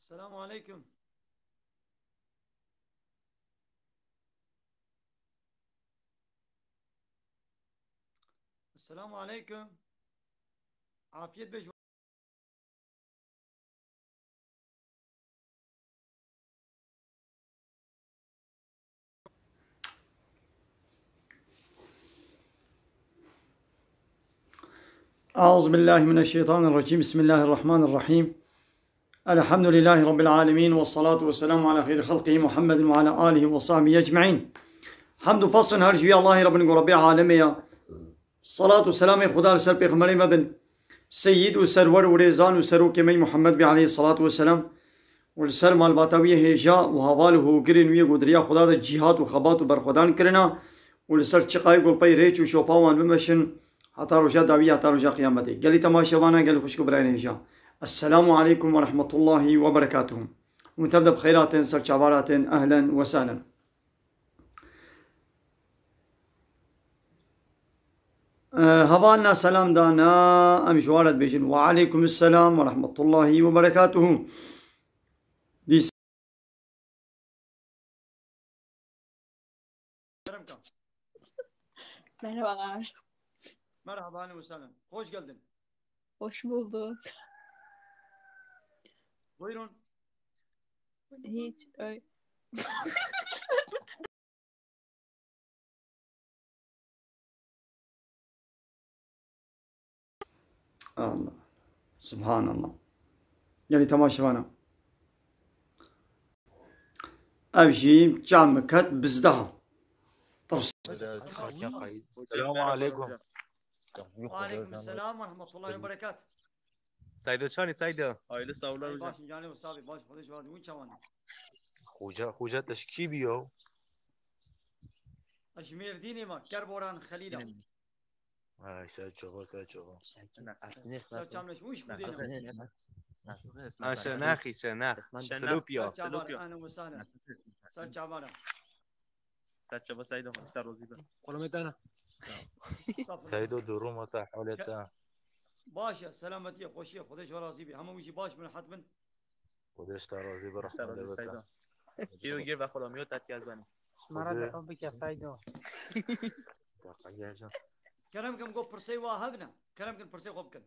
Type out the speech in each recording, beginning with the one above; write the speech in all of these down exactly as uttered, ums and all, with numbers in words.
Selamun aleyküm. Selamun aleyküm. Afiyet be. أعوذ بالله من الشيطان الرجيم. بسم الله الرحمن الرحيم. الحمد لله رب العالمين، والصلاة والسلام على خير خلقه محمد وعلى آله وصحبه أجمعين. Hemd û fazl her ji wî Allahê Rabbin ku Rabbê alemê ya. Salat û selamê Xuda li ser pêxemberê me bin. Seyyid û serwer û rêzan û serokê me Muhammed bî aleyhî salatu ve selam. Û li ser malbata wî hêja û heval û hogirên wî ku di riya Xuda de cîhat û xebat û berxwedan kirina û li ser çiqayê ku li pey rêç û şopa wan bimeşin heta roja dawî, heta roja qiyametê. Gelî temaşevana, gelî xwişk û birayên hêja. Esselamu aleykum ve rahmetullahi ve berekatuhu. Hûn tev de bi xeyr hatin, ser çava hatin, ehlen ve sehlen. Hevalna selam dana, em ji wan re dibêjin, "Ve aleykum selam ve rahmetullahi ve berekatuhu." Dîs- Merhabalar. Merhaba, ahlen ve sehlen. Hoş geldin. Hoş bulduk. Buyurun. Hiç öyle. Allah. Subhanallah. Gelî temaşevana. Ev jî çamek ket bizdeha. Selamun aleyküm. Ve aleyküm selam ve rahmetullahi ve berekat. Seydo çanî Seydo? Aile sağlar hocam. Baş canım sabi, baş, Xwedê ji wazî, hûn çawan? Xoca, xoca te ji kî bî yo? Ez ji Mêrdînê me, Kerboran Xelîla. Ay, ser çava, ser çava. Ser çam leş, hûn ji Xwedê ne. Ha, Şenaxî, Şenax. Selopiya. Ser çava, ahlen ve sahlen. Ser çava. Ser çava Seydo, te rozî be. Kolomê te ne? Estağfurullah. Seydo, durum te, halê te? Baş e, selametî ye, xweşî ye, Xwedê ji we razî be. Hemû wî jî baş bin, rehet bin. Xwedê ji te razî be, rehmet Seydo. Kî û gir ve xulamiyo te tiyaz benî. Şima re dua bike Seydo. Kerem kim, got pirsê wa hebne. Kerem kin pirsê xwe bikin.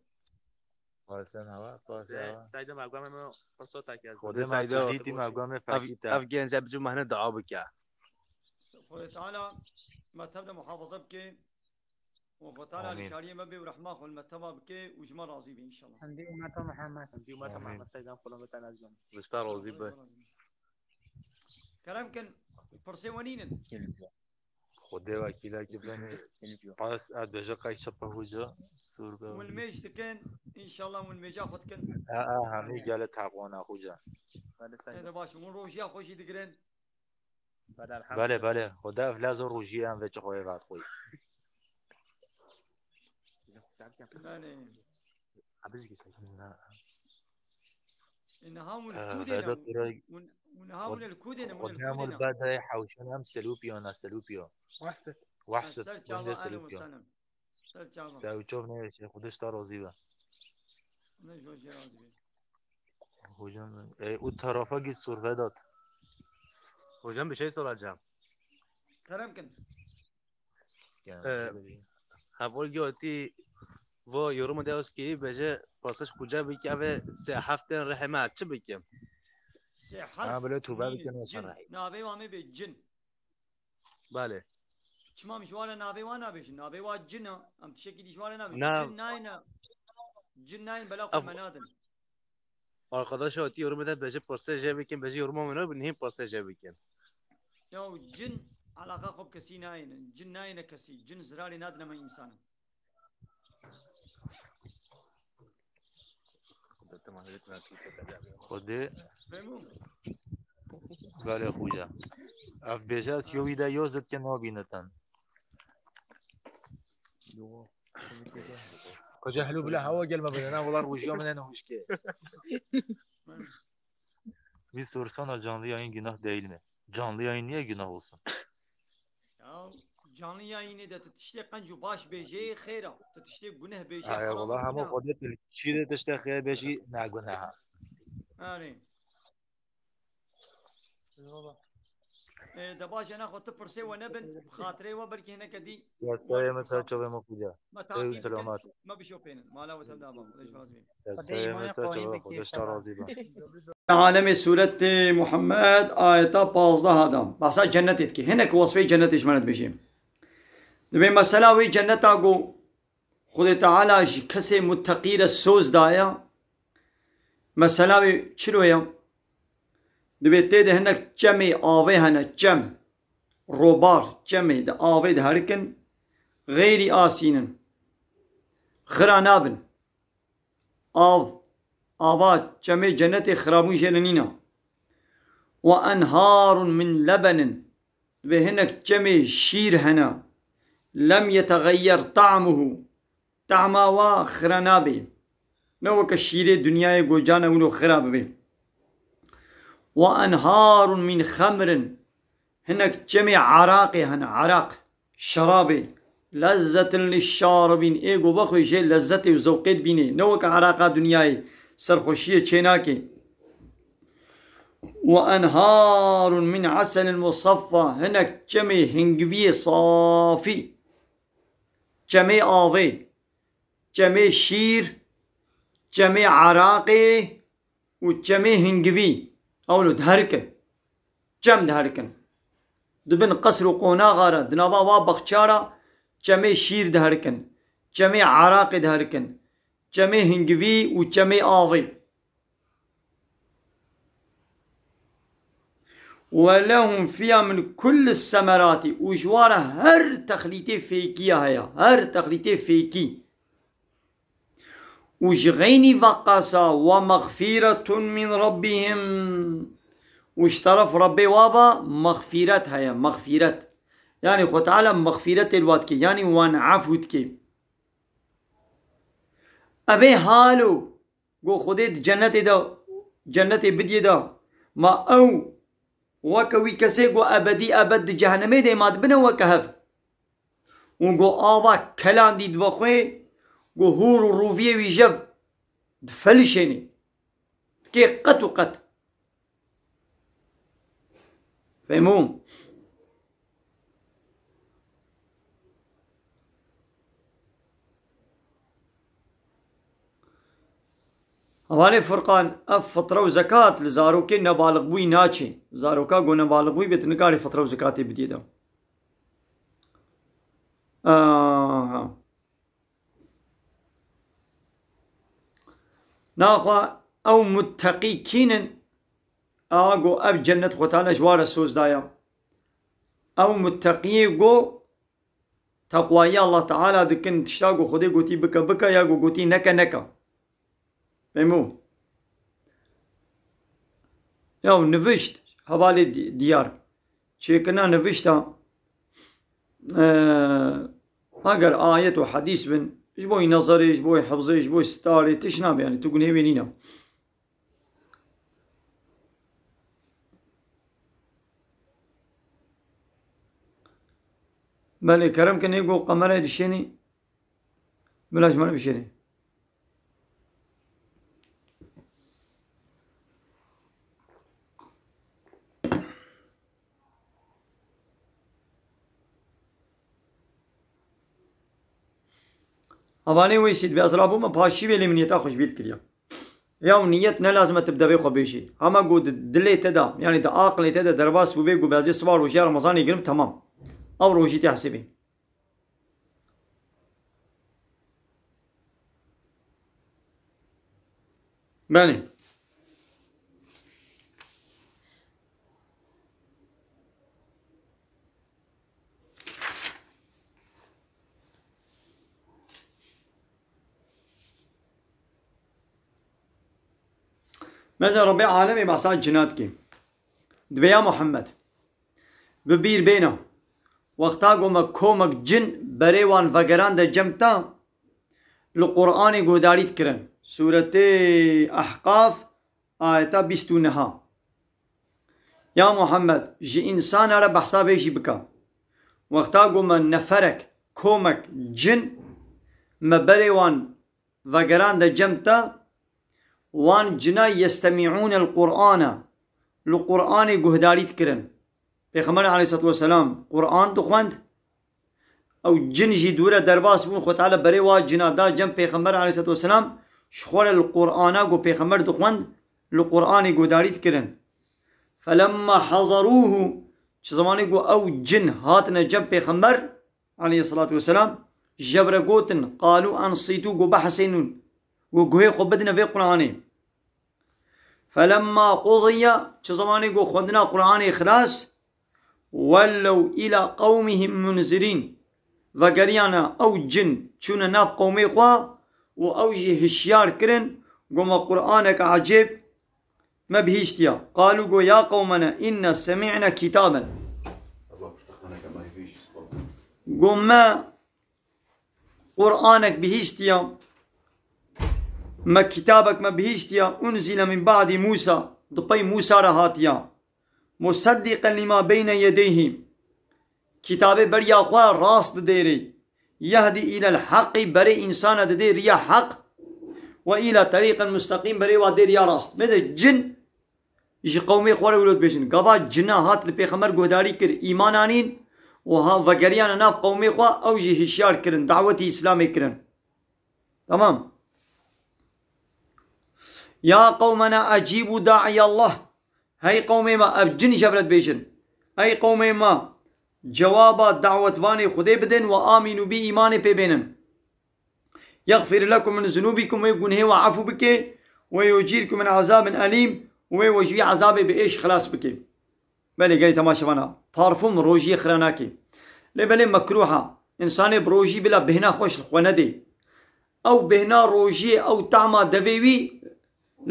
Pasen hava, pasen hava. Seydo, me gume me pirso te tiyaz benî. Xwedê me çidîtî, me gume fekî te. Ev genc e, bicû mehne dua bike. Xwedê Teala me tev de muhafaza bike. Û Xwedê Teala alîkariyê me bê û rehma xwe li me teva bike û ji me razî be înşallah. Hemdî ummeta Muhammed. Hemdî ummeta Muhammed, Seydan, xulameta nezgan. Ji te razî be. Kerem kin, pirsê we nînin. Xwedê wekîlekî benê. Qas ez bêje qey çapa hoca, sûr be. Hûn mêj dikin, înşallah hûn mêja xwe dikin. E, e, hemî gelê teqwana hoca. Ê de baş, hûn rojiya xwe jî digirin. Belê, belê. Xwedê ev lez û rojiyê em vê çi xweyê vat xwî. Belê. Ê, niha hûn li ku de ne? Hûn, hûn niha hûn li ku de ne? Hûn li ku de ne? Bedayê hewşan em Selûpiya ne, Selûpiya. Wahset. Wahset. Ser çava, ehlen ve sehlen. Ser çava. Ser çava ne, Xwedê ji te razî be. Ne ji we jî razî be. Hocam, e, o tarafa git sor Vedat. Hocam, bir şey soracağım. Kerem kin. Ee, heval gotî vo yoruma de eskî bêje pasaj kuca bike ve sê heftên rehme çi bike? Sê heft. Ha, böyle tûbe bike, cin. Navê wa me bê cin. Belê. Çima em ji wan re navê wan nabêjin? Navê wa cin e. Em tiştekî dî ji wan re nabêjin. Cin nayne. Cin nayne bela xwe me nadin. Arkadaşa hatî yorumê de bêje pirsê jê bikin, bêje yoruma min nabin, hîn pirsê jê bikin. Ya cin alaqa xwe bi kesî nayêne. Cin nayêne kesî. Cin zirarê nadine me însanan. Xwedê. Belê xwîya. Ev bêje ez yo wî de yo zitke nabînitin. Koca helû bila hewa gelme bide. Na, wala rojiya min ne huşke. Biz sorsana canlı yayın günah değil mi? Canlı yayın niye günah olsun? Ya, canlı yayınê de tu tiştê qenc û baş bêjê, xêr e. Tu tiştê guneh bêjê, Ay, heram wala hema günah. Xwedê tu çî de tiştê xêr bêjî, ne guneh e. Erê. Ê, de baş e, nexwe tu pirsê we nebin, bi xatirê we belkî hineke dî. Siyasaya me ser çavê me xuya. Me Ey, taqî bikin, selamat. Me bişopênin. Mala we tev de ava. Xwedê ji we razî be. Siyasaya me ser çavê me xuya. Şta razî be. Alemê sûretê Muhammed ayeta pazdeh da. Behsa cennetê dike. Hinek wesfê cennetê ji me re dibêje. Dibê mesela wê cenneta ku Xwedê Teala ji kesê mutteqî re soz daye. Mesela wê çilo ye? Dibê tê de hinek çemê avê hene, çem, robar, çemê di avê de herikin, xeyrî asînin. Xira nabin. Av, ava, çemê cennetê xirabûn jê re nîne. Ve enharun min lebenin. Dibê hinek çemê şîr hene. Lem yeteğeyyer ta'muhu. Tahma wa xira nabê. Ne weke şîrê dinyayê gocane wilo xira bibê. Ve enharun min xemrin. Hinek çemê araqê hene, araq, şerabê. Lezzetin lişşaribîn. Ê ku vexwê jê lezzetê û zewqê dibînê. Ne weke araqa dinyayê serxweşiyê çênakê. Ve enharun min eselin musaffa. Hinek çemê hingiviyê safî. Çemê avê. Çemê şîr. Çemê araqê û çemê hingivî. Ewlo diherikin. Çem diherikin. Di bin qesr û qonaxa re, di nava wa baxça re çemê şîr diherikin. Çemê araqê diherikin. Çemê hingivî û çemê avê. Ve lehum fiha min kulli semerati. Û ji wa re her texlîtê fêkî ya heye. Her texlîtê fêkî. Û ji xeynî veqasa ve mexfîretun min rabbihim. Û ji teref Rabbê wa ve mexfîret heye. Mexfîret. Yanî Xwe Teala mexfîretê li wa dike. Yanî wan efû dike. Evê halo. Go Xwedê di cennetê de, cennetê bidiyê de, ma ew weke wî kesê go ebedî ebed di cehennemê de, ma dibine weke hev. Û go ava kelandî dibe xwê, go hûr û rûviyê wî jev difelişênê. Dikê qet û qet. Fehmû? Hevalê Furqan, ev fitra û zekat li zarokê nebaliqbûyî naçê. Zaroka ku nebaliqbûyî bê, tu nikarî fitra û zekatê bidî de. Aha. Naxwe ew mutteqî kîn in? A go ev cennet Xwe Teala ji wa re soz daye. Ew mutteqiyê go teqwayî Allah Teala dikin, tişta go Xwedê gotî bike, bike, ya go gotî neke, neke. Fehmû? Ya nivişt, hevalê di-, diyar. Çêkirina nivişta, e, eger ayet û hedîs bin, ji bo wî nezerê, ji bo wî hifzê, ji bo wî starê, tişt nabe, yanî tu gunehê wê nîne. Belê, kerem kin, ê go kamerayê dişênî, bila ji me re bişênî. Hevalê Weysî, dibê ez rabûme paşîvê, lê min niyeta xwe ji bîr kiriye. Ya û niyet ne lazim e tu bi devê xwe bêjî. Hema ku di dilê te de, yanî di aqilê te de derbas bûbê ku bi ez ê siba rojiya Remezanê girim, temam. Ew rojî tê hesibê. Belê. Mesela Rabbê alemê behsa cina dike. Dibê ya Muhammed, bi bîr bêne, wexta ku me komek cin berê wan vegerande cem te, li Qur'anê guhdarî dikirin. Sûretê Ehqaf, ayeta bîst û neh. Ya Muhammed, ji însana re behsa vê jî bike. Wexta ku me neferek, komek cin, me berê wan vegerande cem te, wan cina yestemîûnel Qur'ana, li Qur'anê guhdarî dikirin. Pêxember aleyhisselatu vesselam Qur'an dixwend, ew cin jî dûre derbas bûn, Xwe Teala berê wa cina da cem Pêxember aleyhisselatu vesselam, ji xwe re li Qur'ana ku Pêxember dixwend, li Qur'anê guhdarî dikirin. Felemma hazarûhu, çi zemanê ku ew cin hatine cem Pêxember aleyhisselatu vesselam, ji re gotin, qalû ensîtû, ku behsê nûn, ku guhê xwe bidine vê Qur'anê. Felemma qudiye, çi zemanê ku xwendina Qur'anê xilas, wellew îla qewmihim munzirîn, vegeriyane ew cin çûne nav qewmê xwe û ew jî hişyar kirin, ku me Qur'anek ecêb me bihîştiya. Qalû, go ya qewmena, inna semî'na kitaben. Go me Qur'anek bihîştiya, me kitabek me bihîştiya, unzîle min ba'dî Mûsa, di pey Mûsa re hatiya. Museddiqen lima beyne yedeyhî. Kitabê beriya xwe rast didêrê. Yehdi îlel heqî, berê însana didê riya heq. Ve îla terîqen musteqîm, berê wa dê riya rast. Bide cin ji qewmê xwe re wilo dibêjin. Gava cina hat li pêxember guhdarî kir, îman anîn û ha vegeriyane nav qewmê xwe, ew jî hişyar kirin, dawetî Îslamê kirin. Tamam. Ya qewmena ecîbû daiyallah. Hey qewmê me, ev cin ji hev re dibêjin. Ey qewmê me, cewaba dawetvanê Xwedê bidin ve amînû bî, îmanê pê bênin. Yexfir lekum min zunûbikum, wê gunhê we efû bike, we yocîrkum min ezabin elîm, wê we ji wî ezabê bi êş xilas bike. Belê gelî temaşevana, parfum rojiyê xira nake. Lê belê mekruh a. Însanê bi rojî bila bêhna xweş li xwe nedê. Ew bêhna rojiyê, ew tahma devê wî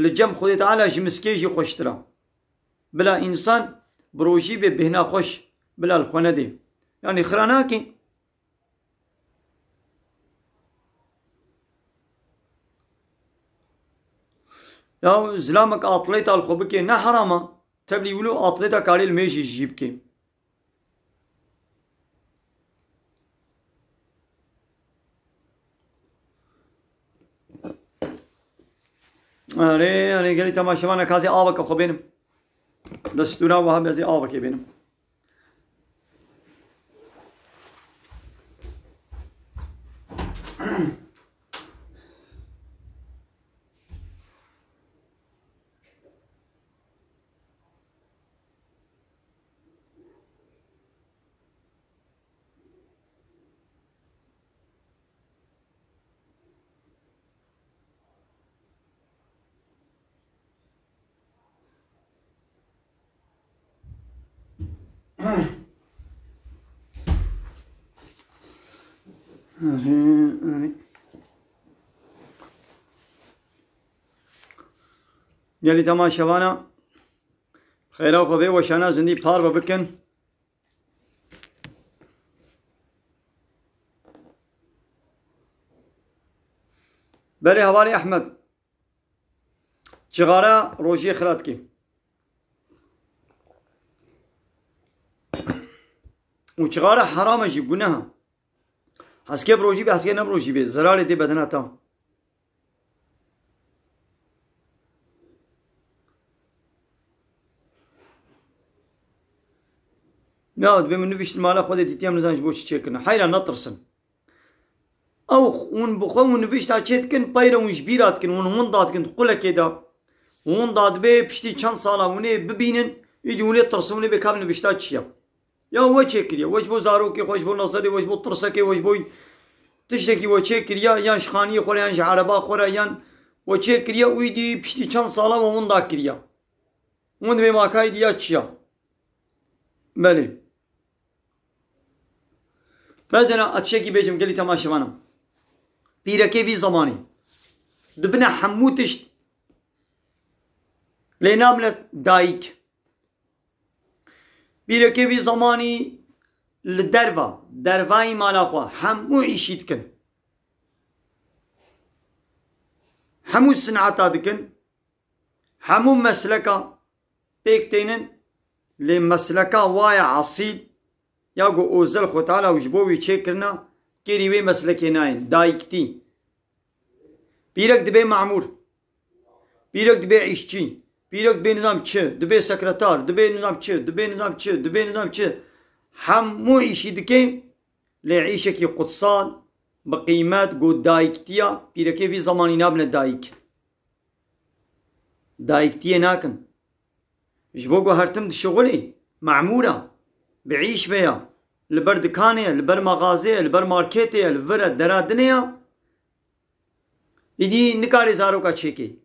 li cem Xwedê Teala ji miskê jî xweştir a. Bila însan bi rojî bê bêhna xweş bila li xwe nedê. Yanî xira nake. Ya zilamek atleta li xwe bike ne heram a. Tevlî wilo atleta karê li mêjî jî bike. Erê, erê, gelî temaşevana kazê aveke xwe bênim. Destûra wiha bezê avekê bênim. Erê, erê. Gelî temaşevana xêra xwe vê weşana zindî parve bikin. Belê hevalê Ehmed. Cixara rojiyê xira dike. Û cixara heram e jî, guneh e. Heskê bi rojî be, heskê ne bi rojî be, zerarê dê bedena te. Ya, dibê min nivîştin mala xwe de dîtiyam, nizan ji bo çi çêkirine. Heyra netirsin. Ew hûn bi xwe hûn nivîşta çê dikin, peyre hûn ji bîra dikin, hûn winda dikin di qulekê de. Winda dibê piştî çend sala hûn ê bibînin, îdî hûn ê tirsin, hûn ê bê ka nivîşta çi ye. Ya we çêkiriye, we ji bo zarokê xwe, ji bo nezerê we, ji bo tirsekê we, ji bo tiştekî we çêkiriye, yan ji xaniyê xwe re, yan ji ereba xwe re, yan we çêkiriye û îdî piştî çend sala we winda kiriye. Hûn dibê makayî diya çi ya? Belê. Bezena ez tiştekî bêjim gelî temaşevanan. Pîrekê vî zemanî dibine hemû tişt, lê namine dayik. Pîrekê vî zemanî li derva, dervayî mala xwe hemû îşî dikin. Hemû sineta dikin. Hemû mesleka pêk tênin, lê mesleka wa ya esîl, ya ku ozel Xwe Teala û ji bo wî çêkirina, kêrî wê meslekê nayên, dayiktî. Pîrek dibe memûr, pîrek dibe îşçî, Pîrek dibê nizam çi, dibê sekretar, dibê nizam çi, dibê nizam çi, dibê nizam çi. Hemû îşî dike, lê îşekî qutsal, bi qîmet, ku dayiktiya, pîrekê vî zemanî nabine dayik. Dayiktiyê nakin. Ji bo ku her tim dişixulê, memûr e, bi îş ve ya, li ber dikanê ye, li ber mexazê ye, li ber marketê ye, li vir e, dera dinê ye. Îdî nikarê zaroka çêkê.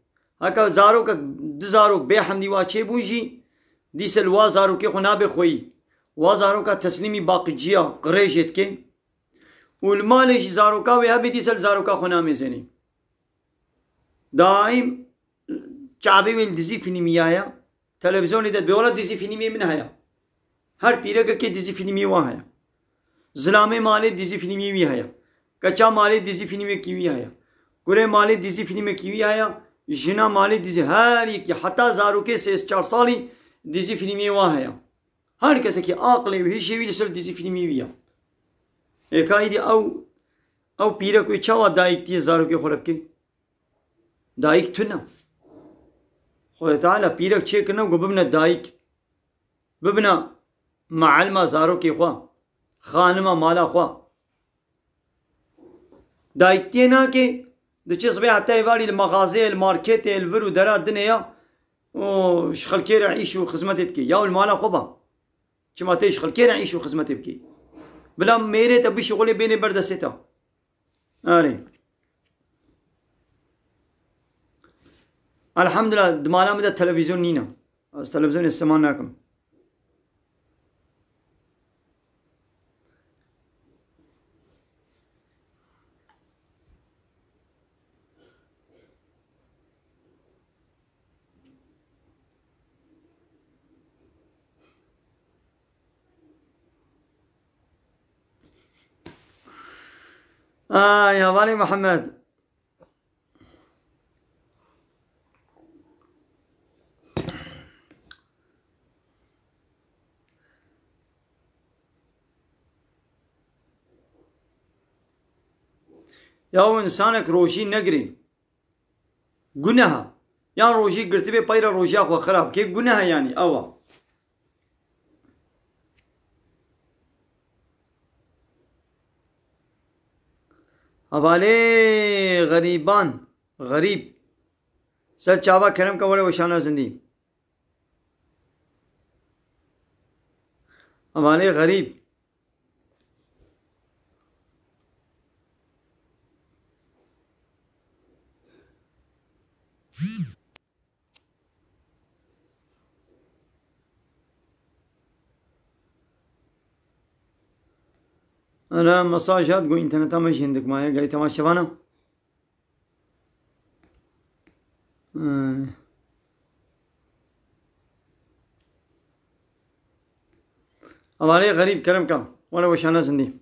Heke zarokek, du zarok bê hemdî wa çêbûn jî, dîse li wa zarokê xwe nabe xweyî. Wa zaroka teslîmî baqiciya, qirêjê dike. Û li malê jî zaroka wê hebe, dîse li zaroka xwe namêzenê. Daîm çavê wê li dizî fîlmî ya ye. Televîzyonê de dibê, wela dizî fîlmê min heye. Her pîrekekê dizî fîlmê wan heye. Zilamê malê dizî fîlmê wî heye. Keça malê dizî fîlmekî wî heye. Kurê malê dizî fîlmekî wî heye. Jina malê dizî, her yekî, heta zarokê sê çar salî dizî fîlmê wan heye. Her kesekî aqilê wî, hişê wî li ser dizî fîlmê wî ye. Ê ka îdî ew, ew pîrek wê çawa dayiktiyê zarokê xwe re bike? Dayik tune. Xwedê Teala pîrek çêkirine ku bibine dayik. Bibine meelma zarokê xwe. Xanima mala xwe. Dayiktiyê nake, diçe sibê heta êvarî li mexazeyê, li marketê, li vir û dera dinê ya û ji xelkê re îş û xizmetê dike. Ya li mala xwe ba. Çima tê ji xelkê re îş û xizmetê bikî? Bila mêrê te bişixulê bênê ber destê te. Erê. Elhamdulillah, di mala min de televîzyon nîne. Ez televîzyonê îstîmal nakim. Ay, hevalê Mihemed. Ya û însanek rojî negirî. Guneha. Yan rojî girtibê, peyra rojiya xwe xirab kê, guneha yanî, ew a. Hevalê xerîban, xerîb. Ser çava kerem ke were weşana zindî. Hevalê xerîb. Ana mesaj hat, got înterneta me jî hindik maye, gelî temaşevana. Ee. Hevalê xerîb, kerem ka. Were weşana zindî.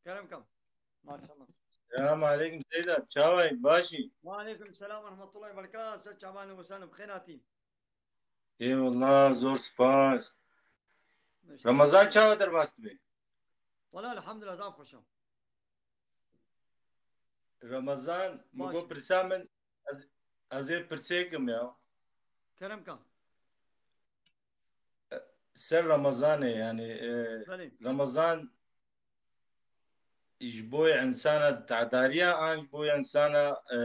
Kerem kam. Maşallah. Selam aleyküm Seyda. Çawa yî? Baş î? Wa aleyküm selam ve rahmetullahi ve berekatuhu. Ser çavan û wesan, bi xêr hatî. Eyvallah, zor spas. Ramazan çawa derbas dibe? Wala elhamdülillah, zaf xweş e. Ramazan, min got pirsa min, ez, ez ê pirsê kim ya. Kerem ka. Ser Ramazanê, yani, e, Belê. Ramazan ji bo insana tadariya an ji bo insana, e,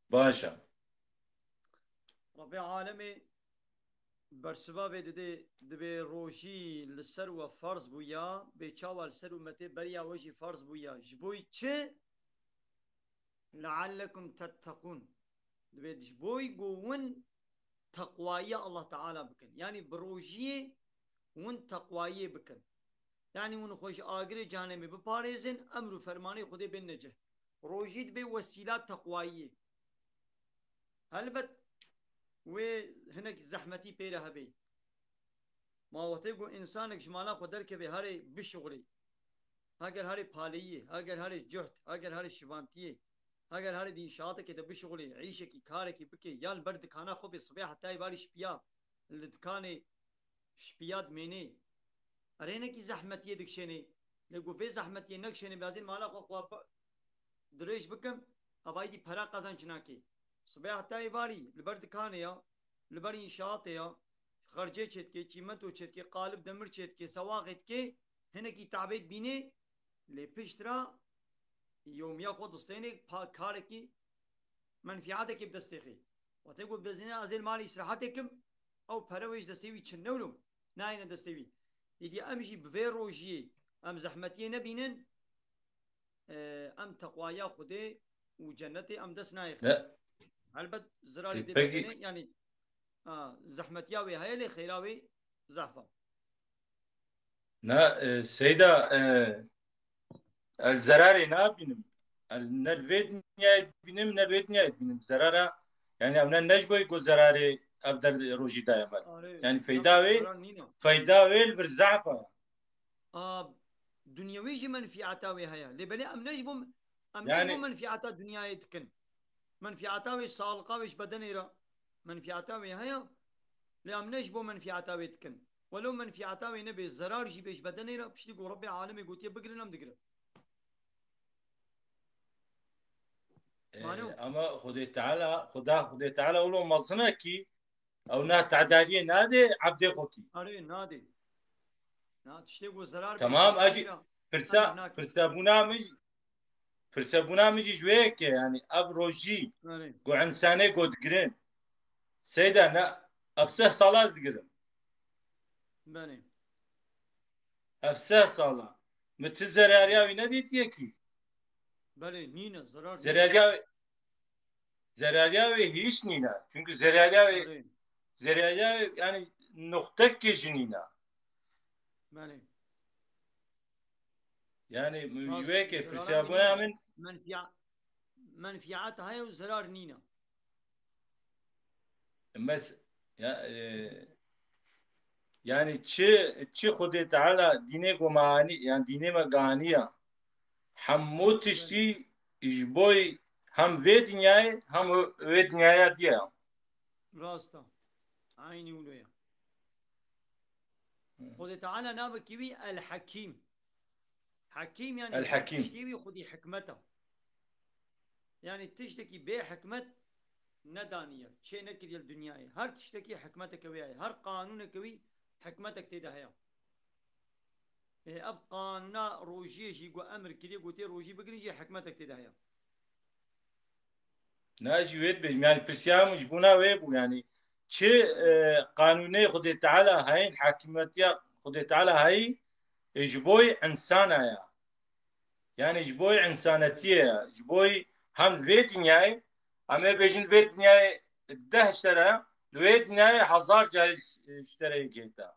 baş e? Rabbê alemê bersiva vê didê, dibê rojî li ser we ferz bûya, bê çawa li ser ummetê beriya we jî ferz bûya. Ji bo çi? Leallekum tettekûn. Dibê ji bo ku win teqwayî Allah Teala bikin. Yanî bi rojiyê win teqwayiyê bikin. Yanî win xwe ji agirê cehenemê biparêzin, emr û fermanê Xwedê bên necih. Rojî dibe wesîla teqwayiyê. Helbet wê hinek zehmetî pê re hebe. Ma wextê ku însanek ji mala xwe derkeve herê bişuxulê, heger herê paleyiyê, heger herê cuht, heger herê şivantiyê, Heger herê di înşaatekê de bişixulî, îşekî, karekî bikê, ya li ber dikana xwe bê, sibê heta êvarî şpiya li dikanê şpiya dimênê. Erê hinekî zehmetiyê dikişênê. Lê ku vê zehmetiyê nekişênê, bi ez ê mala xwe xwe pa-, dirêj bikim, evayî dî pere qezenc nakê. Sibê heta êvarî li ber dikanê ya, li ber înşaatê ya, xercê çêdikê, çîmento çêdikê, qalib demir çêdikê, sewaxê dikê, hinekî tabê dibînê, lê pişt ra yewmiya xwe distênê, pa-, karekî, menfîatekê bi destê xê. Wextê ku dizîne ez ê li malê îstirahetê kim, ew pere wê ji destê wî çin newlo, nayêne destê wî. Êdî em jî bi vê rojiyê em zehmetiyê nebînin, e, em teqwaya Xwedê û cennetê em dest nayê xê. Ne. Helbet zirarê E, dê peki bedene, yani, a, zehmetiya wê heye lê xêra wê zehf e. Na, e, Seyda, e, ez zerarê nabînim. Ez ne li vê dinyayê dibînim, ne li vê dinyayê dibînim. Zerara, yani ew ne, ne ji bo ku zerarê ev der rojî daye me. Arê, Yani feyda wê, zerar nîne. Feyda wê li vir zehf e. A, dunyewî jî menfîata wê heye. Lê belê em ne ji bo, em ne ji Yani bo menfîata dinyayê dikin. Menfîata wê, saliqa wê ji bedenê re menfîata wê heye. Lê em ne ji bo menfîata wê dikin. Welo menfîata wê nebe, zerar jî bê ji bedenê re, piştî ku Rebbê alemê gotiye bigirin, em digirin. E, Mane o. Ama Xwedê Teala, Xuda, Xwedê Teala wilo mezin e kî, ew na tedariyê nade ebdê xwe kî. Arê, nade. Na, tiştê ku zerar bê Tamam, insan ajî ra pirsa, nake. Pirsebûna min jî, pirsebûna min jî ji wê yekê, yani ev rojî Arê. Ku insanê ku digirin. Seyda, ne, ev seh sala ez digirim. Belê. Ev seh sala. Min ti zerariya wî nedîtiye kî. Belê, nîne, zerar nîne. Zerariya, zerariya wê hîç nîne. Çünkü zerariya wê, Belê. Zerariya wê, yani, nuqtekê jî nîne. Belê. Yani, Rast, ji wê yekê zerara pirsiyabûna nîne. Min menfiya-, menfiat heye û zerar nîne. Mes-, ya, e, yani çi, çi Xwedê Teala dînê ku me anî, yani dînê me ganiya. Hemû tiştî ji boy hem vê dinyayê hem wê dinyaya diye. Rast e. Eynî wilo ye. Xwedê Teala navekî wî El Hekîm. Hekîm yani El her Hekîm. Tiştê wî xwedî hikmet e. Yani tiştekî bê hikmet nedaniye, çê nekiriye li dinyayê. Her tiştekî hikmeteke wê heye. Her qanûneke wî hikmetek tê de heye. Ê, ev qanûna rojiyê jî ku emir kiriye, ku tê rojî bigirin jî hikmetek tê de heye. Na jî wê dibêjim, yani pirsiyara min ji bona wê bû, yani çi, e, qanûnê Xwedê Teala heyî, hakimiyetiya Xwedê Teala heyî, e, ji boy insana ya. Yani ji boy insanetiyê ya. Ji boy hem vê dinyayê, em ê bêjin vê dinyayê deh ji te re, li wê dinyayê hezar carî ji te re yek hêta.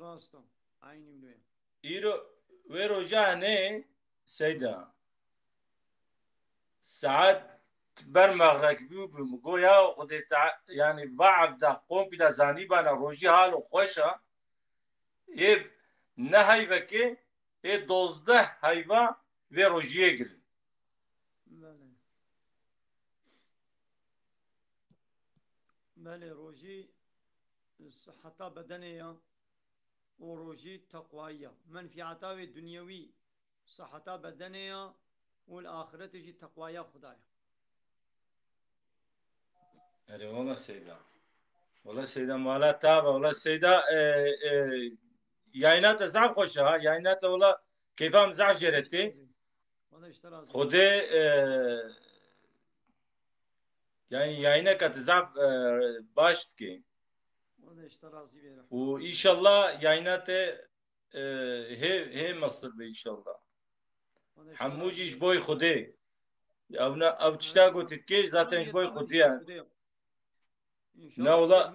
Rast e. Eynî wilo ye. Îro, wê roja hinê Seyda. Saet ber mexrek bû, bû. Min got, ya Xwedê Teala, yani va evda kompîla zanîbana rojî halo xweş a. Ê ne heyvekê, ê dozdeh heyva vê rojiyê girin. Belê. Belê, rojî siheta bedenê ya û rojî teqwayî ya. Menfîata wê dinyewî siheta bedenê ya û li axiretê jî teqwaya Xuda ya. Erê, wela Seyda. Wela Seyda, mala te ava. Wela Seyda, e, e, yayna te zaf xweş e ha. Yayna te wela keyfa min zaf jê re tê. Wela ji te razî. Xwedê, e, yani yayna te zaf, e, baş dike. Wela ji te razî bê. Û înşallah yayna te, e, hê, hê mestir be înşallah. Hemû jî ji boy Xwedê. Ev ne, ev tişta ku tu dikê zaten ji boy Xwedê ye. Ne ola.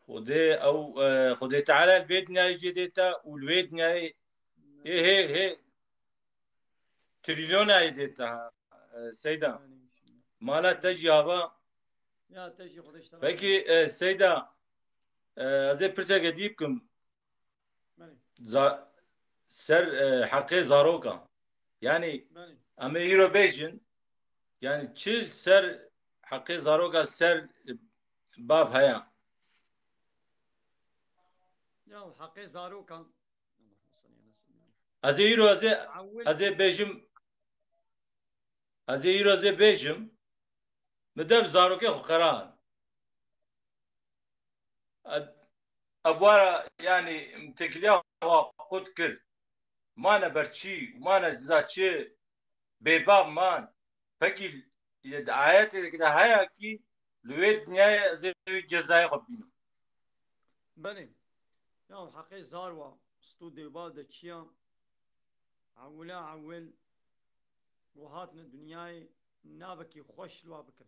Xwedê ew, e, Xwedê Teala li vê dinyayê jê dê te û li wê dinyayê hê, hê, hê trilyonayê dê te ha, e, Seyda. Mala te jî ava. Ya te jî Xwedê ji te razî. Pekî, e, Seyda, e, ez ê pirseke dî bikim. Belê. Za-, ser, e, heqê zarokan. Yani, Belê. Em ê îro bêjin, yani çi ser heqê zaroka ser bav heye? Ya heqê zarokan. Ez ê îro ez ê, ez ê bêjim, ez ê îro ez ê bêjim, mi dev zarokê xwe qeran. Ebwara yani têkiliya wa qut kir. Mane berçî, mane za çi bêbav man. Pekî di ayetê de heye kî li wê dinyayê ez ê wî cezayê xwe bînim. Belê. Ya heqê zar wa stû dêwbal de çiya? Ewila ewil ku hatine dinyayê nabekî xweş li wa bikin.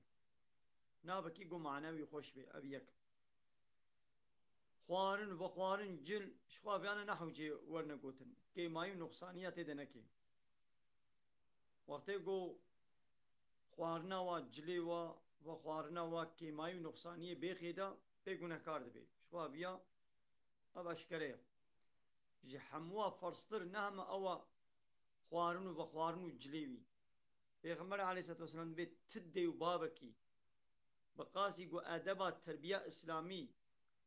Nabekî ku manewî xweş bê, ev yek. Xwarin û vexwarin cil ji xwe viyane nehewcê werne gotin. Kêmayî û nuqsaniya tê de nekê. Wextê ku xwarina wa cilê wa, vexwarina wa kêmayî û nuqsaniyê bêxê de pê gunehkar dibe. Ji xwe viya ev eşkere ye. Ji hemûa ferztir ne heme ew e xwarin û vexwarin û cilê wî. Pêxember aleyhisselatu vesselam dibê ti dê û bavekî bi qasî ku edeba terbiya îslamî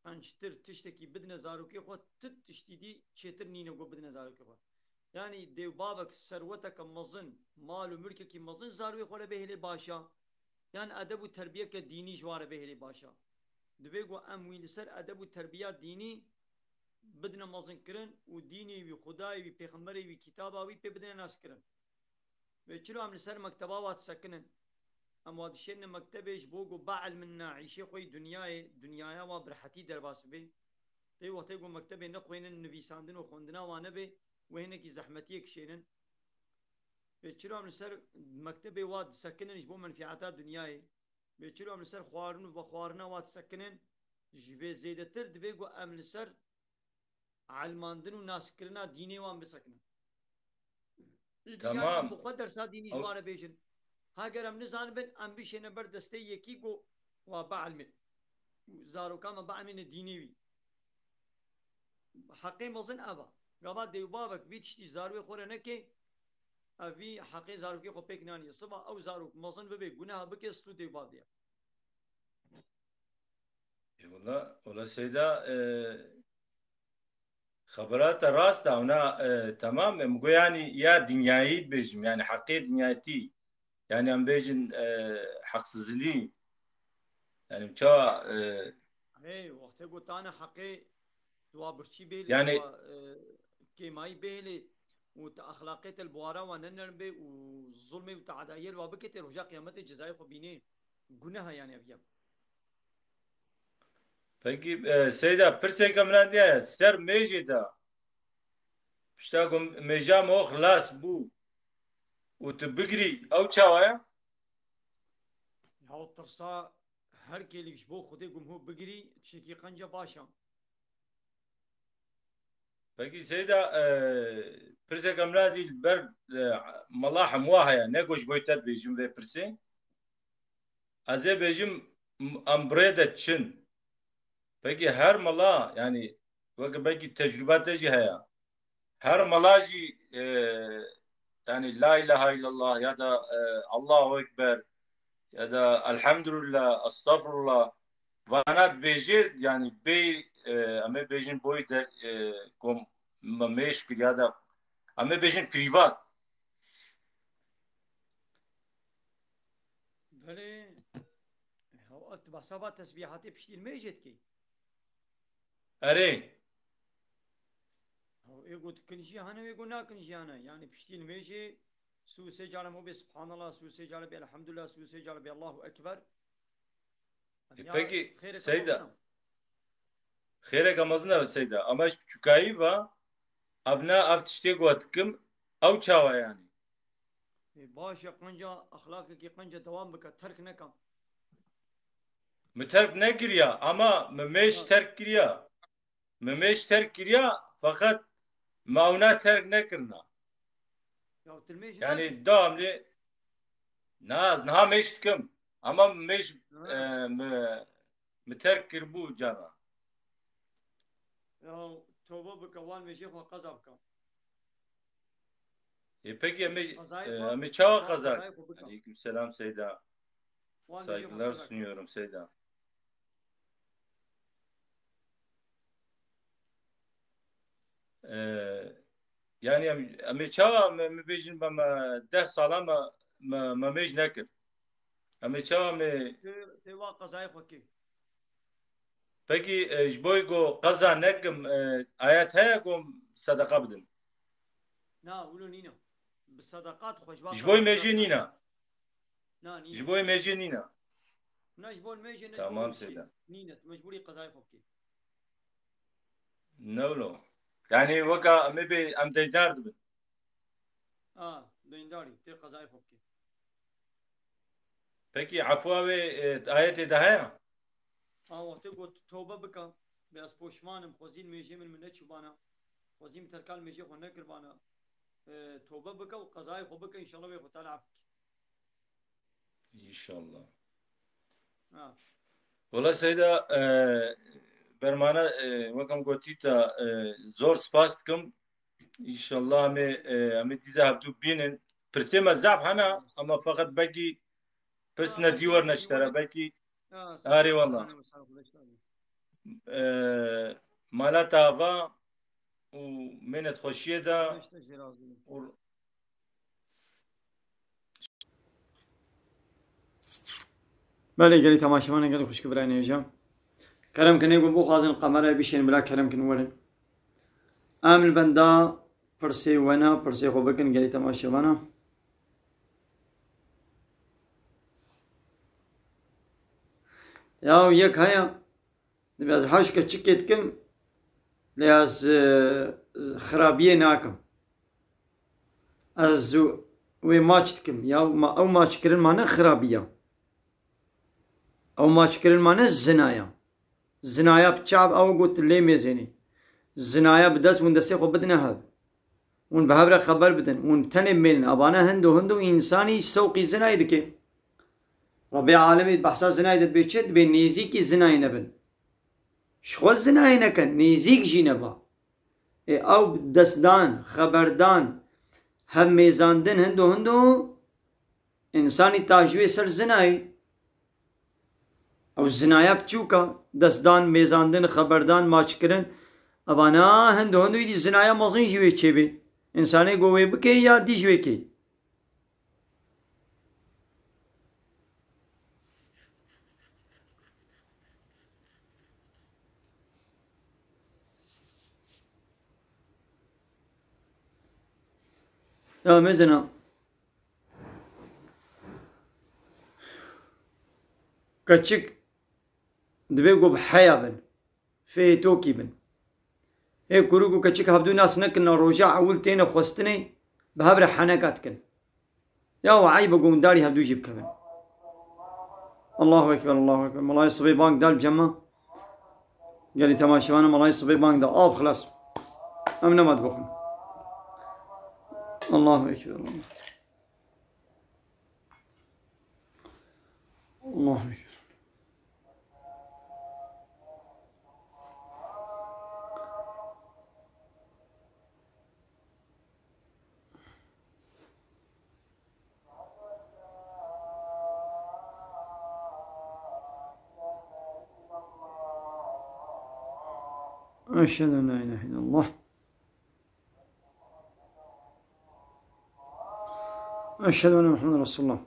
qençtir tiştekî bidine zarokê xwe, ti tiştî dî çêtir nîne ku bidine zarokê xwe. Yanî dê û bavek serweteke mezin, mal û milkekî mezin zarokê xwe re bêhêlê baş e. Yan edeb û terbiyeke dînî ji wan re bêhêlê baş e. Divê ku em wî li ser edeb û terbiya dînî bidine mezinkirin û dînê wî, Xwedayê wî, pêxemberê wî, kitaba wî pê bidine naskirin. Vê çilo em li ser mekteba wa disekinin? Em wa dişênine mektebê ji bo ku bielmine îşê xwe yî dinyayê, dinyaya wa bi rehetî derbas bibe. Tê wextê ku mektebê nexwênin, nivîsandin û xwendina wa nebe, wê hinekî zehmetiyê kişênin. Vê çilo em li ser mektebê wa disekinin ji bo menfîeta dinyayê? Vê çilo em li ser xwarin û vexwarina wa disekinin? Ji vê zêdetir divê ku em li ser elmandin û naskirina dînê wan bisekinin. Îdî ya Tamam. em bi xwe dersa dînî ji Ew- wan re bêjin. Heger em nizanibin, em bişêne ber destê yekî ku wa bielmê. Zaroka me bielmîne dînê wî. Heqê mezin ev e. Gava dê û bavek vî tiştî zarokê xwe re neke, ev vî heqê zarokê xwe pêk naniye. Siba ew zarok mezin bibe, guneha bike, stû dê û bav diye. E, wala, wala Seyda, e, xebera te rast e, ona, e, temam, em go yani ya dinyayî bêjim, yani heqê dinyayetî, yani em bêjin, e, heqsizlî, yani çawa, e, Hey, wextê gotane heqê tu wa birçî bêlê, Yani tu wa, e, kêmayî bêlê û tu exlaqê te li buwara wa ne nerm bê û zulmê û teadayiyê li wa bike tê roja qiyametê cezayê xwe bînê. Guneha yani ev yek. Pekî, e, Seyda, pirseke min a diye ser mêjê de. Pişta ku mêja me o xilas bû û tu bigirî, ew çawa ye? Ya tirsa her kêlîk ji bo Xwedê gumho bigirî, tiştekî qenca baş e. Pekî Seyda, e, pirseke min a dî li ber, e, mela hemûa heye. Ne ku ji bo te dibêjim vê pirsê. Ez ê bêjim, m-, em bi rê de çin. Pekî her mela, yani weke belkî tecrûba te jî heye. Her mela jî, e, yani la ilahe illallah ya da, e, Allahu Ekber ya da elhamdülillah, estağfurullah vana dibêje, yani bê, e, em ê bêjin boy der, e, ku me mêj kir ya da em ê bêjin privat. Belê. Ew, tu behsa va tesbîhatê piştî li mêjê dikî? Erê. Ew, ê got kin jî hene, ê got nakin jî hene. Yani piştî li mêjê sû sê cara me bê Subhanallah, sû sê cara bê Elhamdulillah, sû sê cara bê Allahu Ekber. E, pekî, Seyda. Xêreke mezin e Seyda. Ama ji çûkayî ve ev ne, ev tiştê ku ez dikim, ew çawa yani? Ê, baş e, qenca exlaqekî qenca dewam bike, terk neke. Min terk nekiriya, ama min mêj terk kiriya. Min mêj terk kiriya, feqet min ewna terk nekirina. Ya tu mêj Yani dewam lê, na, ez niha mêj dikim. Ama min mêj, e, min, min terk kiribû cara. Ya tobe bike, wan mêjê xwe qeza bike. E, peki em ê, Qezayê e, xwe, em ê çawa ha, qeza? Qezayê xwe bike. Aleyküm selam Seyda. Wan dibêje xwe Saygılar qeza. Sunuyorum Seyda. E, yani em, em ê çawa me, me bêjin me, me deh sala me, me, me mêj nekir. Em ê çawa me Tê, tê wa qezayê xwe kê. Peki, e, ji bo ku qeza nekim, e, ayet heye ku sedeqa bidin? Na, wilo nîne. Bi sedeqa tu xwe ji va Ji bo qeza mêjê bike. Nîne. Na, nîne. Ji bo mêjê nîne. Na, ji bo mêjê ne, ji bo Tamam, wilo şî. Seyda. Nîne, tu mecbûrî qezayê xwe bikî. Ne wilo. Yani weka em ê bê, em deydar dibin. A, deyndarî, tê qezayê xwe bikî. Peki efwa wê, e, ayetê de heye? A, wextê got, "Tobe bike, bê ez poşman im, xwezî li mêjê min, min neçûbana, xwezî min terka li mêjê xwe nekirbana." E, tobe bike û qezayê xwe bike, înşallah wê xwe Teala ef bike. İnşallah. Ha. Wela Seyda, e, bermana, e, wekam gotî te, e, zor spas dikim. Înşallah em ê, e, em ê dîza hevdû bînin. Pirsê me zaf hene, ama feqet belkî pirs Ha, ne belkî dî werne ji te re, dî werne. Belkî Ha, sağ ol. Arê wallah. Sağ ol, sağ ol, sağ ol. E, mala te ava û mênet xweşiyê de Beşte jê razî. Û Belê gelî temaşevanên gelî xwişk birayên hêja. Kerem kin ê ku bixwazin qemerayê bişên bila kerem kin werin. Em li benda pirsê we ne, pirsê xwe bikin gelî temaşevana. Ya yek heye, dibê ez haj keçikê dikim, lê ez, e, xirabiyê nakim. Ez wê maç dikim. Ya ma, ew maçkirin mane xirabiya. Ew maçkirin mane zinaya. Zinaya bi çav ew got lê mêzênê. Zinaya bi dest hûn destê xwe bidine hev. Hûn bi hev re xeber bidin. Hûn tenê mêlin. Abane hindo hindo însanî sewqî zinayê dike. Rebê alemê behsa zinayê de dibê çi? Dibê nêzîkî zinayê nebin. Ji xwe zinayê neke, nêzîk jî neba. Ê, ew destdan, xeberdan, hev mêzandin hindo hindo, însanî ta ji wê ser zinayê. Ew zinaya biçûka, destdan, mêzandin, xeberdan, maçkirin. Evana hindo hindo îdî zinaya mezin ji wê çêbê. Însanê ku wê bike ya dî ji wê kê. Ya mezina. Keçik divê ku bi heya bin. Fêyê tokî bin. Ê kuruk û keçik hevdû nas nekin, roja ewil têne xwestinê, bi hev re heneka dikin. Ya we eyb e ku hûn darî hevdû jî bikevin. Allahu Ekber, Allahu Ekber. Melayê sibê bang da li cema. Gelî temaşevana melayê sibê bang da. Av xilas. Em nema dibixwin. Allahu Ekber, Allah. Allahu Ekber. Eşhedü en la ilahe illallah. Eşhedü enne Muhammeden Resulullah.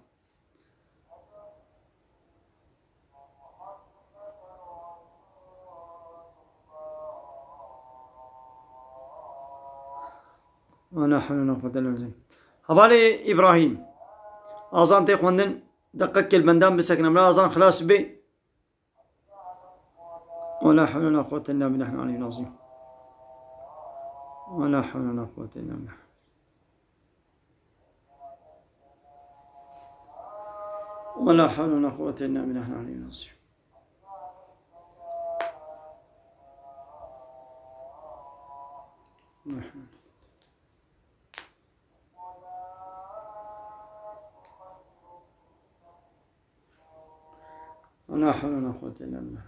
Ve la havle ve la kuvvete illa billah. Hevalê Îbrahîm. Azan tê xwendin, deqekê li bendan bisekine. Mira azan xilas bê. ولا حول ولا قوة إلا بالله العلي العظيم. ولا حول ولا قوة إلا بالله. ولا حول ولا قوة إلا بالله العلي العظيم. ولا حول. ولا حول ولا قوة إلا بالله.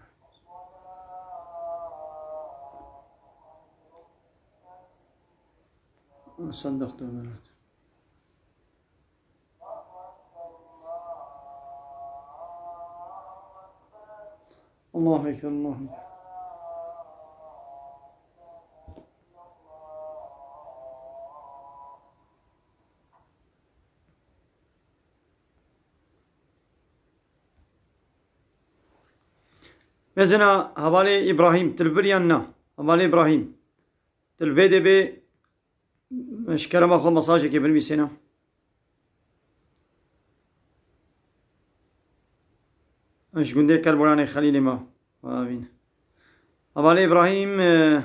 صدقت وبلغت. Allahu Ekber, Allahu Ekber. Mezina hevalê Îbrahîm, tu li vir yan na? Hevalê Îbrahîm, tu li vê dê bê, ji kerema xwe mesajekê binivîsêne. Ji gundê Kerbolanê Xelîlê me. Amîn. Hevalê Îbrahîm, e,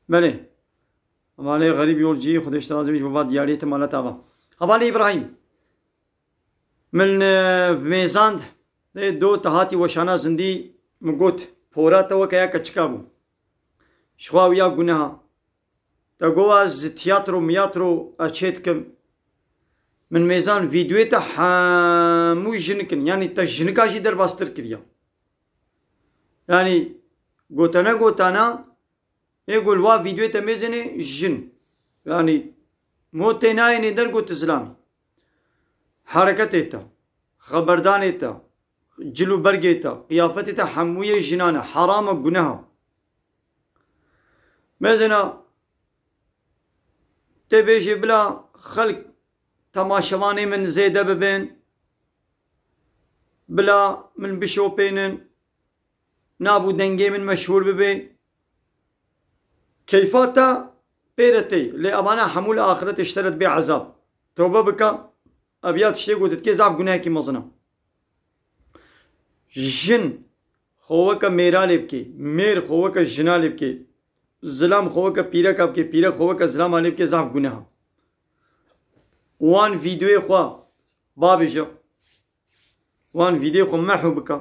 belê. Hevalê Xerîb Yolcî, Xwedê ji te razî bî, ji bo va diyariyê te mala te ava. Hevalê Îbrahîm. Min, e, mêzand, dê do te hatî weşana zindî, min got, pora te weke ya keçika bû. Ji xwe ew ya guneha. Te got ez tiyatro miyatro ez çê dikim. Min mêzan vîdyoyê te hemû jinik in. Yanî te jinika jî derbastir kiriya. Yanî gotene gotana, ê ku li wa vîdyoyê te mêzênê jin. Yanî mo tê nayênê der ku tu zilam î. Hereketê te, xeberdanê te, cil û bergê te, qiyafetê te hemûyê jinan e. Heram e, guneha. Mezina tê bêjê bila xelk temaşevanê min zêde bibin, bila min bişopênin, nabû dengê min meşhûr bibe. Keyfa te pê re tê, lê evana hemû li axirete ji te re dibê ezab. Tobe bike, ev ya tiştê ku tu dikê zaf gunehekî mezin e. Jin xwe weke mêra lê bike, mêr xwe weke jina lê bike, zilam xwe weke pîreka bike, pîrek xwe weke zilama lê bike, zaf guneh e. Wan vîdyoyê xwe babêje, wan vîdyoyê xwe mehw bike,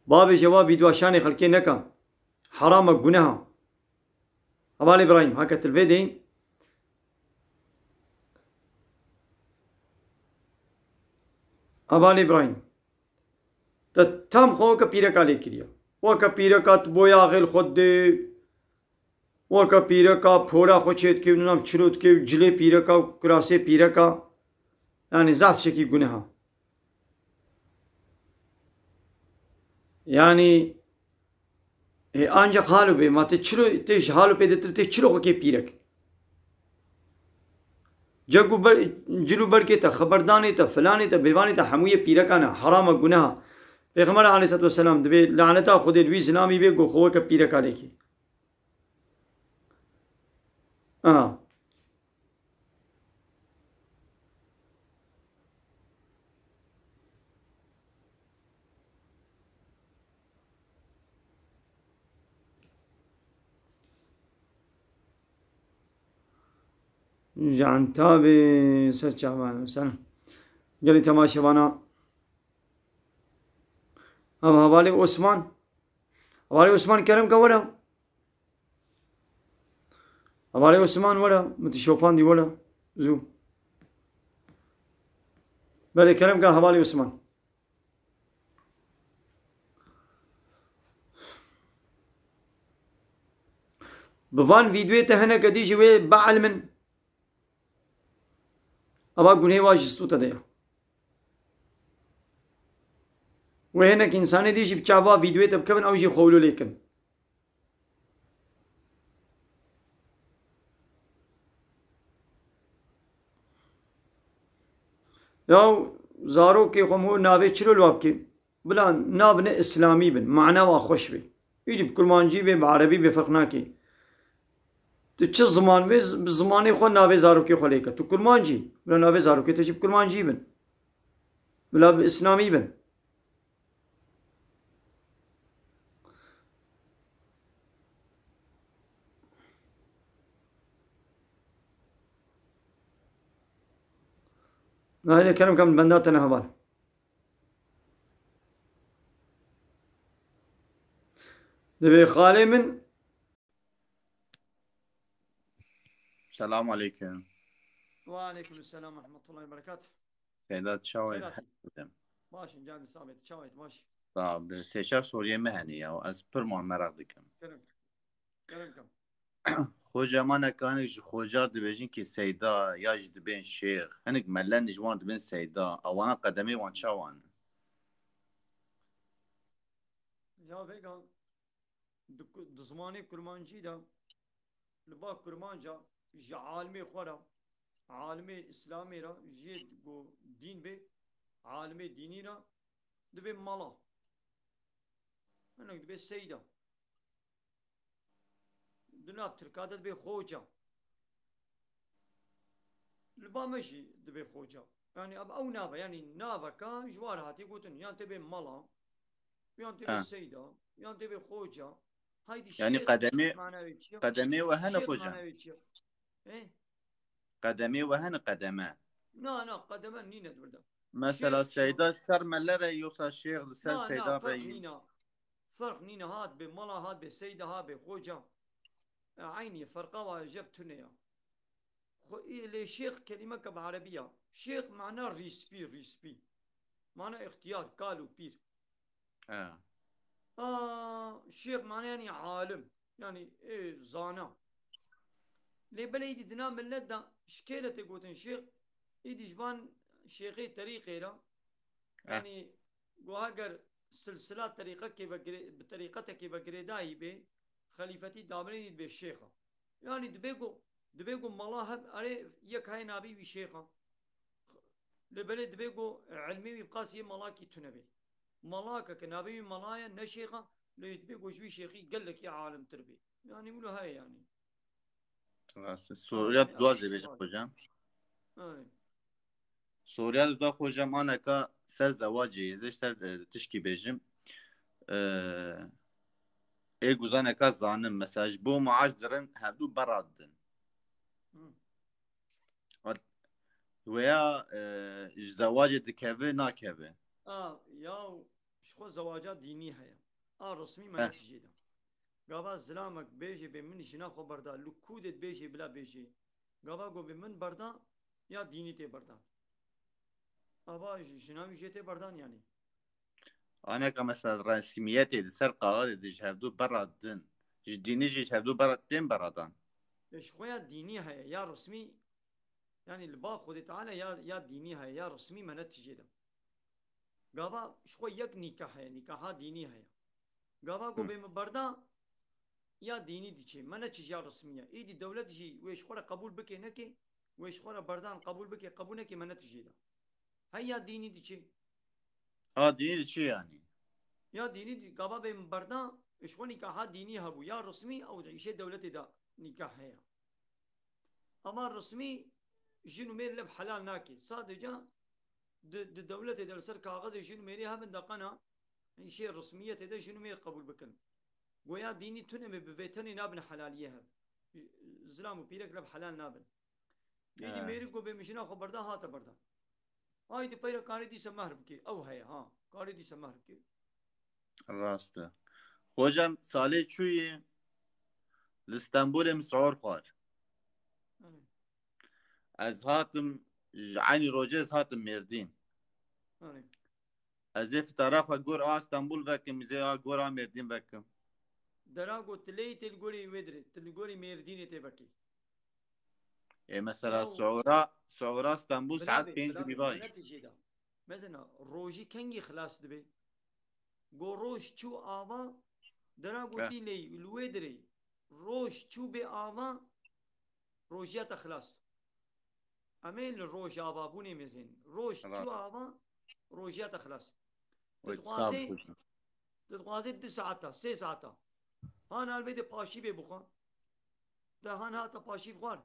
babêje wa vîdyoa şanê xelkê neke, heram e, guneh e. Hevalê Îbrahîm, heke tu li vê dê. Hevalê Îbrahîm. Te tam xwe weke pîreka lê kiriye. Weke pîreka tu boya axê li xwe didê. Weke pîreka pora xwe çê dikê û nizanim çilo dikê û cilê pîreka û kurasê pîreka. Yanî zaf tiştekî guneha. Yanî, e, ancak halo bê, ma tê çilo, tê ji halo pê de tir, tê çilo xwe kê pîrek. Cek û ber-, cil û berkê te, xeberdanê te, filanê te, bêvanê te, hemûyê pîrekan e, heram e, guneha. Pêxember aleyhisselatu vesselam dibê laneta Xwedê li wî zilamî bê, ku xwe weke pîreka lê kê. Aha. Ji entabê ser çavan, ser gelî temaşevana. Ev hevalê Osman. Hevalê Osman, kerem ke were. Hevalê Osman were, min tu şopandî, were. Zû. Belê, kerem ke hevalê Osman. Bi van vîdyoyê te hineke dî ji wê bielmin. Eva gunê wa ji stû te de ya. Wê hinek însanê dî jî bi çava vîdyoyê te bikevin, ew jî xewlo lê kin. Ya zarokê xwe min navê çilo li wa bikê? Bila nabine îslamî bin, mana wa xweş bê. Îdî bi kurmancî bê, bi erebî bê, ferq nake. Tu çi ziman bê, bi zimanê xwe navê zarokê xwe lê ke. Tu kurmancî, bila navê zarokê te jî bi kurmancî bin. Bila bi îslamî bin. Nahêle kerem ke min benda te ne heval. Divê xalê min. Selam aleyküm. Ve aleyküm selam ve rahmetullahi ve berekatuh. Sedat, çawa yî? Sedat. Her bidim. Başım, canı sağ ol. Çawa yî, baş? Sağ ol. Sê çar soriyê me hene ya. Ez pirman merak dikim. Kerem. Kerem kam. Xoca, ma neka hinek ji xoca dibêjin ki seyda ya jî dibên şêx. Hinek melen ji wan dibên seyda. Ewana qedemê wan çawan? Ya vêga di ku-, di zimanê kurmancî de li ba kurmanca ji alimê xwe re, alimê îslamê re jê ku dîn bê, alimê dînî re dibê mala. Hinek dibê seyda. Di nav tirka de dibê xoca. Li ba me jî dibê xoca. Yani ev, ew nava, yani naveka ji war hatî gotin. Yan tê bê mala, yan tê bê Ha. seyda, yan tê bê xoca. Haydi Yani şêx qedemê, mana wê çi ye? qedemê we hene Şêx xoca? mana wê çi ye? Eh? Qedemê we hene qedeme? Na, na, qedeme nîne di vir de. Mesela Şêx, seyda ser melere yoksa şêx li ser Na, na, seyda ferq reyî? nîne. Ferq nîne, hat bê mala, hat bê seyda, hat bê xoca. E, eynî ye, ferqa wa jeb tune ya. Xwe, ê, lê şêx kelîmeke bi erebî ya. Şêx mana rîspî, rîspî. Mana îxtiyar, kal û pîr. Ha. A, şêx mana yani alim. Yani, ê, zana. Lê belê îdî di nav millet de ji kê re tê gotin şêx? Îdî ji van şêxê terîqê re. Eh. Yani, go heger silsila terîqekê ve gire-, bi terîqetekê ve girêdayî bê, xelîfetî dabirênî dibê şêxa. Yani dibê ku, dibê ku mala heb, erê yek heye navê wî şêxa. Lê belê dibê ku ilmê wî bi qasî yê malakî tune bê. Malake ke navê wî mala ye, ne şêxa, lê dibê ku ji wî şêxî gelekî alimtir bê. Yani wilo heye yani. Rast e. Soruya Aynen, duwa zê bêjim hocam. Aynen. Soruya duwa hocam, aneka ser zewacê, ez ser, e, tişkî bêjim. E, ê guzaneka zanim, mesela ji bo maaş dirin hevdu berra didin. Hı. Hat-, weya, e, ji zewacê dikeve, nakeve? A, ya, ji xwe zewaca dînî heye. A resmî me Heh. netijê de. Gava zilamek bêjê bê min jina xwe berda, li kû dê bêjê bila bêjê. Gava go bê min berda, ya dînî tê berdan. Ava j-, jina wî jê tê berdan yani. Aneka mesela resmiyetê di ser kaxizê de ji hevdu berra din. Ji dînî jî ji hevdu berra tên berradan. E, ji xwe ya dînî heye, ya resmî, yani li ba Xwedê Teala ya, ya dînî heye, ya resmî me netijê de. Gava ji xwe yek nîkah heye, nîkaha dînî heye. Gava ku Hı. bê min berda ya dînî diçe, me ne çi ya resmî ye. Îdî dewlet jî wê ji xwe re qebûl bike neke, wê ji xwe re berdan qebûl bike, qebûl neke, me ne tijê de. Hey ya dînî diçe. Ha, dînî diçe yani. Ya dînî di-, gava bê min berda, ji xwe nîkaha dînî hebû. Ya resmî ew di îşê dewletê de nîkah heye. Ama resmî jin û mêr lev helal nake. Sadece di, di dewletê de li ser kaxizê jin û mêrê hebin de qena îşê resmiyetê de jin û mêr qebûl bikin. Goya dînî tune me bi vê tenê nabin helaliyê hev. Zilam û pîrek lev helal nabin. Yedî He. mêrik ku bê mijina xwe berda hate berdan. Haydi peyre karê dîse mehr bike. Ew heye ha. Karê dîse mehr bike. Rast e. Hocam, salê çûyî li Stenbolê min sihor xwar. Anê. Ez hatim, ji eynî rojê ez hatim Mêrdîn. Anê. Ez ê fitara xwe gor a Stenbol vekim, ez ê a gor a Mêrdîn vekim. Dera got, tu lê tê li gorî wê dirê, tu li gorî Mêrdînê tê vekî. Ê, mesela, Yaw. Suura, Suura Stenbol Bila saet bê, pênc bila bê, bîvayî. Mehmet jê de. Mesela, rojî kengî xilas dibe? Go roj çû ava, dera Heh. gotî lê, li wê dirê. Roj çû bê ava, rojiya te xilas. Em ê li rojavabûnê mezin. Roj Xilas. çû ava, rojiya te xilas. Tu Wê dixwazê, sab bû. tu dixwazê du saeta, sê saeta. Han hal bê de paşî bê bixwe. Te han hata paşî xwar.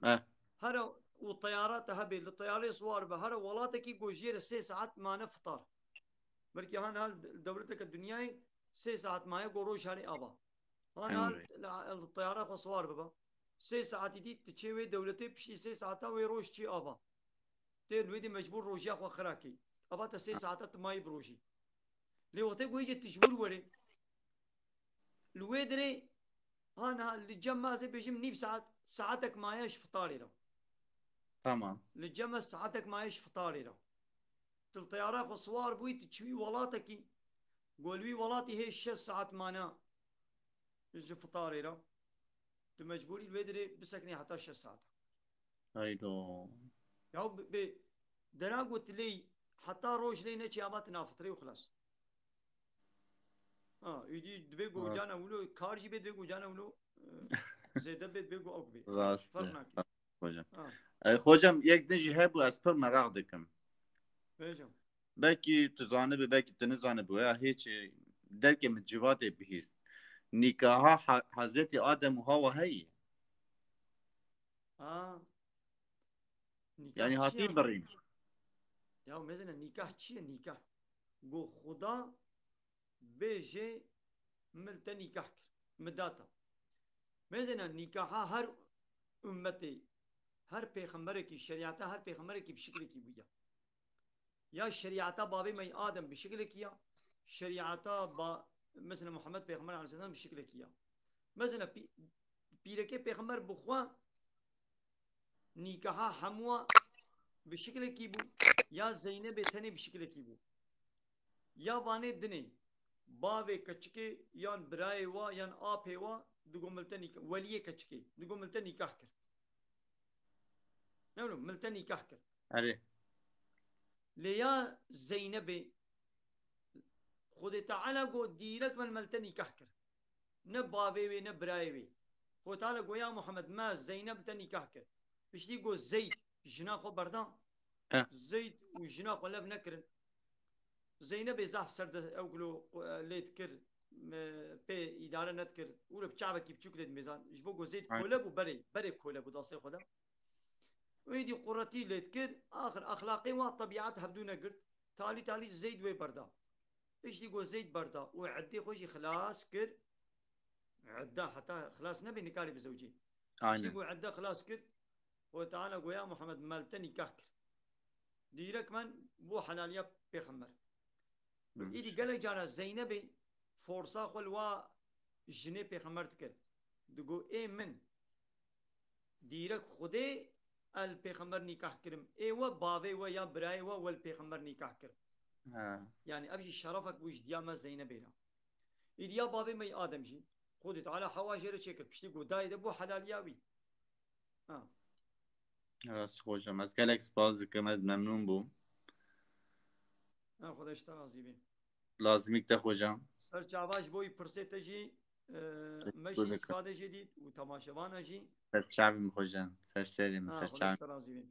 Eh. Here û teyara te hebê, li teyarê siwar be, here welatekî ku jê re sê saet mane fitar. Belkî han hal dewleteke dinyayê sê saet maye ku roj herê ava. Han hal Emre. li, li teyara xwe siwar bibe. Sê saetî dî tu çê wê dewletê, piştî sê saeta wê roj çê ava. Tê li wê dî mecbûr rojiya xwe xirakî. Ava te sê saeta tu mayî bi rojî. Lê wextê ku yê tu ji wir werê, li wê dirê, ha niha li cem me ez ê bêjim nîv saet, saetek maye ji fitarê re. Tamam. Li cem me saetek maye ji fitarê re. Tu li teyara xwe siwar bûyî, tu çûyî welatekî, ku li wî welatî hê şeş saet mane ji fitarê re. Tu mecbûrî li wê dirê bisekinî heta şeş saet. Haydo. Ya bi, bi dera got lê heta roj lê neçî ava tu nafitirê û xilas. Ha, îdî divê ku Rast. cana wilo, kar jî bê divê ku cana wilo, e, zêde bê divê ku ew bê. Rast Ferq e. nake. Hocam. Ha. E, hocam, yek din jî hebû, ez pir meraq dikim. Bêjim. Belkî tu zanibî, belkî tu nizanibî, ya hêç, e, derkê min civatê bihîst. Nîkaha Ha-, Hezretî Adem û Hawa heyî. Ha. Nîkah Yani çi hatî ya? birîn. Ya mezene nîkah çi ye nîkah? Go Xuda bêjê min te nîkah kir. Min data. Mezene nîkaha her ummetê, her pêxemberekî, şerîeta her pêxemberekî bi şiklekî bûye. Ya şerîeta babê me Adem bi şiklekî ya, şerîeta ba-, mesela Muhammed Pêxember aleyhisselam bi şiklekî ya. Mesela pî-, pîrekê Pêxember bi xwe nîkaha hemûa bi şiklekî bû, ya Zeynebê tenê bi şiklekî bû. Ya vanê dinê, bavê keçikê yan birayê wa yan apê wa digo min te nîka-, weliyê keçikê, digo min te nîkah kir. Ne bileyim, min te nîkah kir. Erê. Lê ya Zeynebê, Xwedê Teala got, dîrek min, min te nîkah kir. Ne bavê wê, ne birayê wê. Xwedê Teala got, ya Muhammed, me Zeyneb te nîkah kir. Piştî got, Zeyd jina xwe berda. Eh. Zeyd û jina xwe lev nekirin. Zeynebê zaf serde ew gulo, e, lê dikir, e, pê îdare nedikir. Û li bi çavekî biçûk lê dimêzan. Ji bo ku Zeyd Aynen. kole bû berê, berê kole bû dastê xwe de. Û êdî quretî lê dikir. Axir exlaqê wa, tebîet hevdû negirt. Talî talî Zeyd wê berda. Piştî ku Zeyd berda û eddê xwe jî xilas kir. Edda heta xilas nebê nikarî bizewcî. Piştî Aynen. ku edda xilas kir, Xwedê Teala got, ya Muhammed, me li te nîkah kir. Dîrek min bo helaliya pêxember. Hı. Îdî gelek cara Zeynebê forsa xwe li wa jinê pêxember dikir. Digo, ê min, dîrek Xwedê el pêxember nîkah kirim. Ê we, bavê we ya birayê we, we li pêxember nîkah kir. Ha. Yani ev jî şerefek bû ji diya me Zeynebê re. Îdî ya bavê me yê Adem jî, Xwedê Teala Hewa jê re çêkir. Piştî ku dayê de bû helaliya wî. Ha. Rast hocam, ez gelek spas dikim, ez memnûn bûm. Ha, Xwedê ji te razî be. Lazimî te hocam. Ser çava ji bo wî pirsê te jî, e, me jî Teşekkür ederim. spas jê dît û temaşevana jî. Ser çavê min hocam, ser serê min, Ha, ser Xwedê çavê ji te razî be.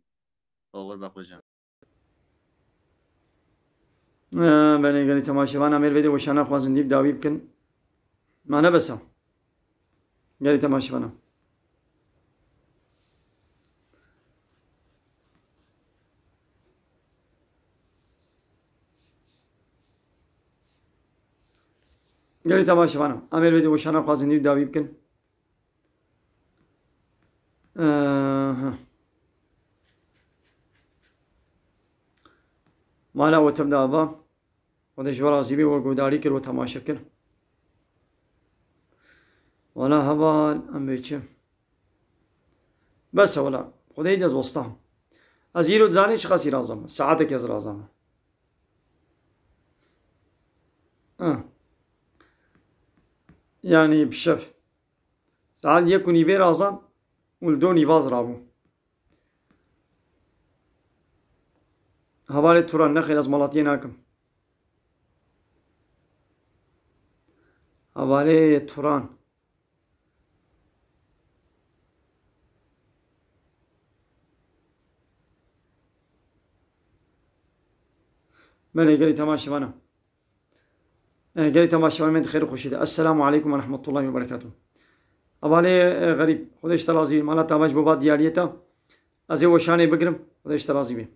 Oxir be hocam. Ee, belê, gelî temaşevan amêr vê de weşana xwazin dî bi dawî bikin. Ma ne besa. Gelî temaşevana. Gelî temaşevana. Amêr vê de weşana xwazin dî bi dawî bikin. Aha. Mala we tim de ava. Xwedê ji we razî be, we guhdarî kir, we temaşe kir. Wala heval, em bê çi? Bes e wala. Xwedê dest westa. Ez îro dizanî çiqas î razam. Saetek ez razam. Ha. Yani bi şev. Saet yek û nîvê razam û li do nîvaz rabû. Hevalê Turan, nexêr ez malatiyê nakim. Hevalê Turan. Belê gelî temaşevana. E, gelî temaşevanên me di xêr û xweşî de. Esselamu aleykum ve rahmetullahi ve berekatuh. Hevalê, e, Xerîb, Xwedê ji te razî be. Mala te ava ji bo va diyariyê te. Ez ê weşanê bigirim. Xwedê ji te razî be.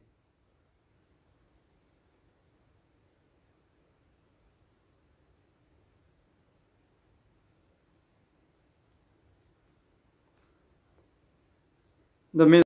Demê